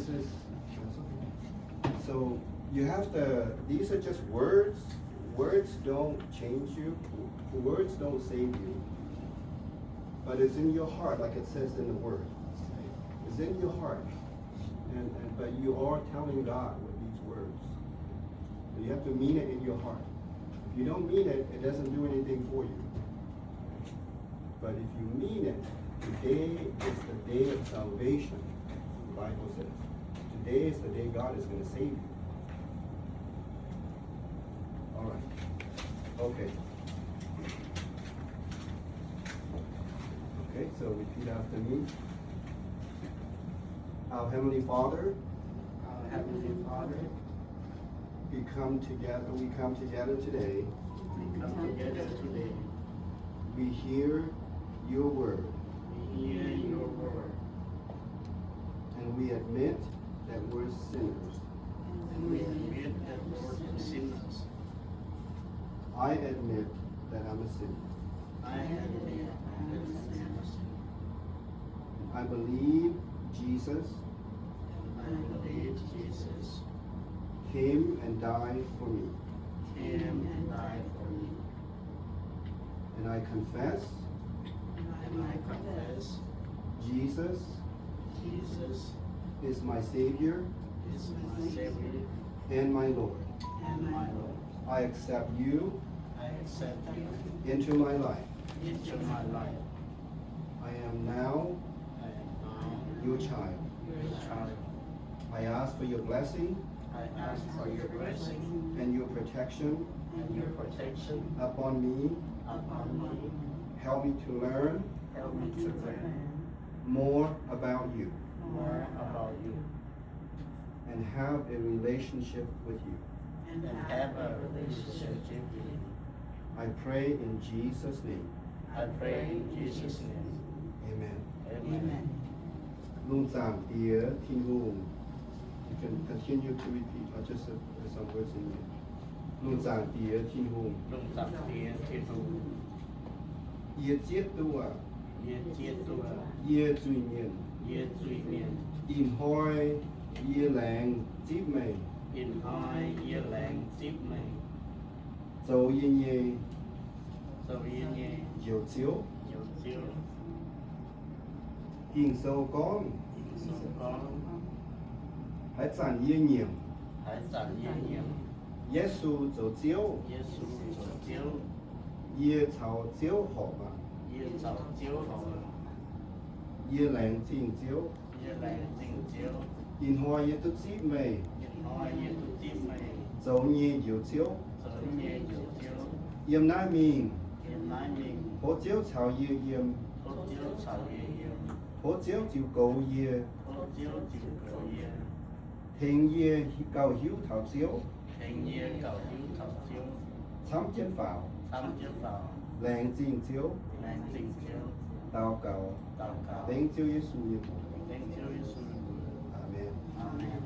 This is, that's okay. So you have to, these are just words. Words don't change you. Words don't save you. But it's in your heart, like it says in the word. It's in your heart. And, and, but you are telling God with these words. So you have to mean it in your heart. If you don't mean it, it doesn't do anything for you. But if you mean it, today is the day of salvation. The Bible says, today is the day God is gonna save you. All right. Okay. Okay, so repeat after me. Our Heavenly Father, our Heavenly Father, we come together, we come together today. We come together today. We hear your word. We hear your word. And we admit that we're sinners. And we admit that we're sinners. I admit that I'm a sinner. I admit that I'm a sinner. I believe Jesus, and I believe Jesus, came and died for me. Came and died for me. And I confess, and I confess, Jesus, Jesus, is my Savior, is my Savior, and my Lord. And my Lord. I accept you, I accept you, into my life. Into my life. I am now, I am now, your child. Your child. I ask for your blessing, I ask for your blessing, and your protection, and your protection, upon me, upon me. Help me to learn, help me to learn, more about you, more about you, and have a relationship with you. And have a relationship with you. I pray in Jesus' name. I pray in Jesus' name. Amen. Amen. Lungh zaangc Diex Tin-Hungh. You can continue to repeat, or just, uh, some words in there. Lungh zaangc Diex Tin-Hungh. Lungh zaangc Diex Tin-Hungh. Yie zieqv duqv yie zuiz-mienh. Yie zuiz-mienh. Ih hnoi yie laengz zipv meih. Ih hnoi yie laengz zipv meih. Zoux yie nyei, zoux yie nyei njoux Ziouv. Njoux Ziouv. Ging-Sou gorngv, Ging-Sou gorngv, haaix zanc yie nyiemc, haaix zanc yie nyiemc, Yesu zoux Ziouv, Yesu zoux Ziouv, yie caux Ziouv horpc aqv. Yie caux Ziouv horpc aqv. Yie laengz zingh Ziouv. Yie laengz zingh Ziouv. Ih hnoi yie duqv zipv meih. Ih hnoi yie duqv zipv meih. Zoux nyei njoux Ziouv. Zoux nyei njoux Ziouv. Yiem naaiv mingh. Yiem naaiv mingh. Tov Ziouv caux yie yiem. Tov Ziouv caux yie yiem. Tov Ziouv ziux goux yie. Tov Ziouv ziux goux yie. Tengx yie gauh hiuv taux Ziouv. Tengx yie gauh hiuv taux Ziouv. Camv jienv faaux. Camv jienv faaux. Laengz zingh Ziouv. Laengz zingh Ziouv. Daux gaux. Daux gaux. Dengv Ziouv Yesu nyei mbuox. Dengv Ziouv Yesu nyei mbuox. Aamen. Aamen.